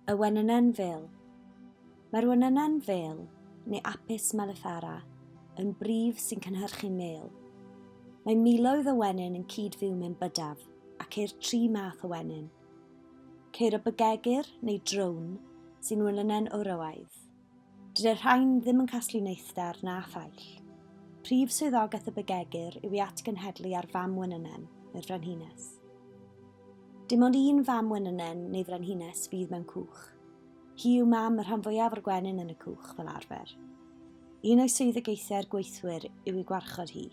Y wenynen fêl. Mae'r wenynen fêl, neu Apis mellifera, yn brif sy'n cynhyrchu mêl. Mae miloedd o wenyn yn cyd-fyw mewn bydaf, a ceir tri math o wenyn. Ceir y bygegyr, neu drone, sy'n wenynen wrywaidd. Dydy'r rhain ddim yn casglu neithdar na phaill. Prif swyddogaeth y bygegyr yw i atgenhedlu ar fam wenynen, neu'r frenhines. Dim ond un fam wenynen neu frenhines fydd mewn cwch. Hi yw mam y rhan fwyaf o'r gwenyn yn y cwch, fel arfer. Un o'i swyddogaethau'r gweithwyr yw i gwarchod hi.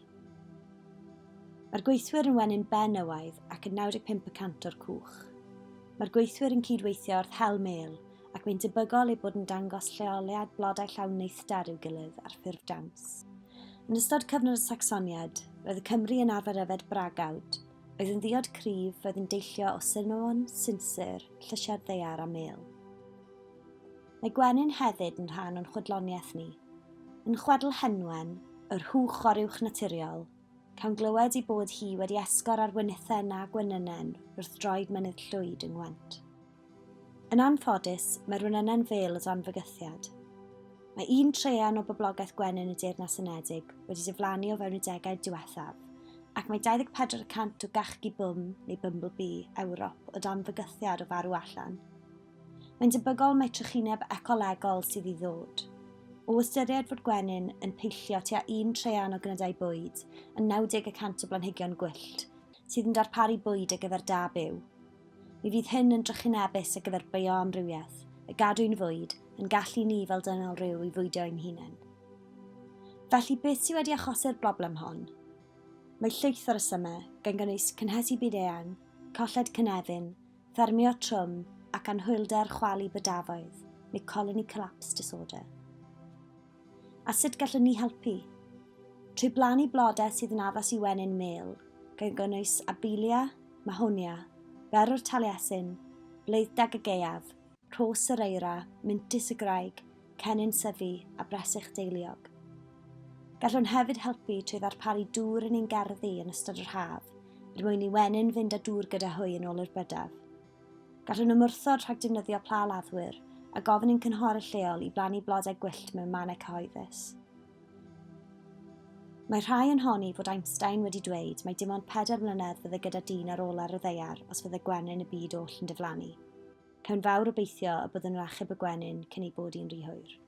Mae'r gweithwyr yn wenyn benywaidd ac yn 95 y cant o'r cwch. Mae'r gweithwyr yn cyd-weithio wrth hel mêl ac mae'n debygol eu bod yn dangos lleoliad blodau llawn neithdar i'w gilydd ar ffurf dawns. Yn ystod cyfnod y Sacsoniaid, roedd y Cymry yn arfer yfed bragawd, Oedd yn ddiod cryf, oedd yn deillio o sinamon, sinsir, llysiau'r ddaear a mêl. Mae gwenyn hefyd yn rhan o'n chwedloniaeth ni. Yn chwedl Henwen, yr hwch oruwch naturiol, cawn glywed ei bod hi wedi esgor ar wenithen a gwenynen wrth droed Mynydd Llwyd yng Ngwent. Yn anffodus, mae'r wenynen fêl o dan fygythiad. Mae un traean o boblogaeth gwenyn y Deyrnas Unedig wedi diflannu o fewn y degawd diwethaf, ac mae 24 y cant o gachgi bwm, neu bumblebee, Ewrop o dan fygythiad o farw allan. Mae'n debygol mai trychineb ecolegol sydd i ddod. O ystyried fod gwenyn yn peillio tua un traean o gnydau bwyd a 90 y cant o blanhigion gwyllt, sydd yn darparu bwyd ar gyfer da byw, Mi fydd hyn yn drychinebus ar gyfer bioamrywiaeth, y gadwyn fwyd, yn gallu ni fel dynol rhyw i fwydo ein hunain. Felly beth sydd wedi achosi'r broblem hon? Mae llwyth o resymau, gan gynnwys cynhesu byd-eang, colled cynefin, ffermio trwm ac anhwylder chwalu bydafoedd, neu colony collapse disorder. A sut gallwn ni helpu? Trwy blannu blodau sydd yn addas i wenyn mêl, gan gynnwys abelia, mahonia, berwr taliesin, bleiddag y gaeaf, rhos yr eira, mintys y graig, cennin syfi a bresych deiliog. Gallwn hefyd helpu trwy ddarparu dŵr yn ein gerddi yn ystod yr haf, er mwyn i wenyn fynd â dŵr gyda hwy yn ôl i'r bydaf. Gallwn ymwrthod rhag defnyddio pla laddwyr a gofyn i'n cynghorydd lleol i blannu blodau gwyllt mewn mannau cyhoeddus. Mae rhai yn honni fod Einstein wedi dweud mai dim ond pedair mlynedd fydde gyda dyn ar ôl ar y ddaear os fydde gwenyn y byd oll yn diflannu. Cawn fawr obeithio y byddwn yn achub y gwenyn cyn ei bod hi'n rhy hwyr.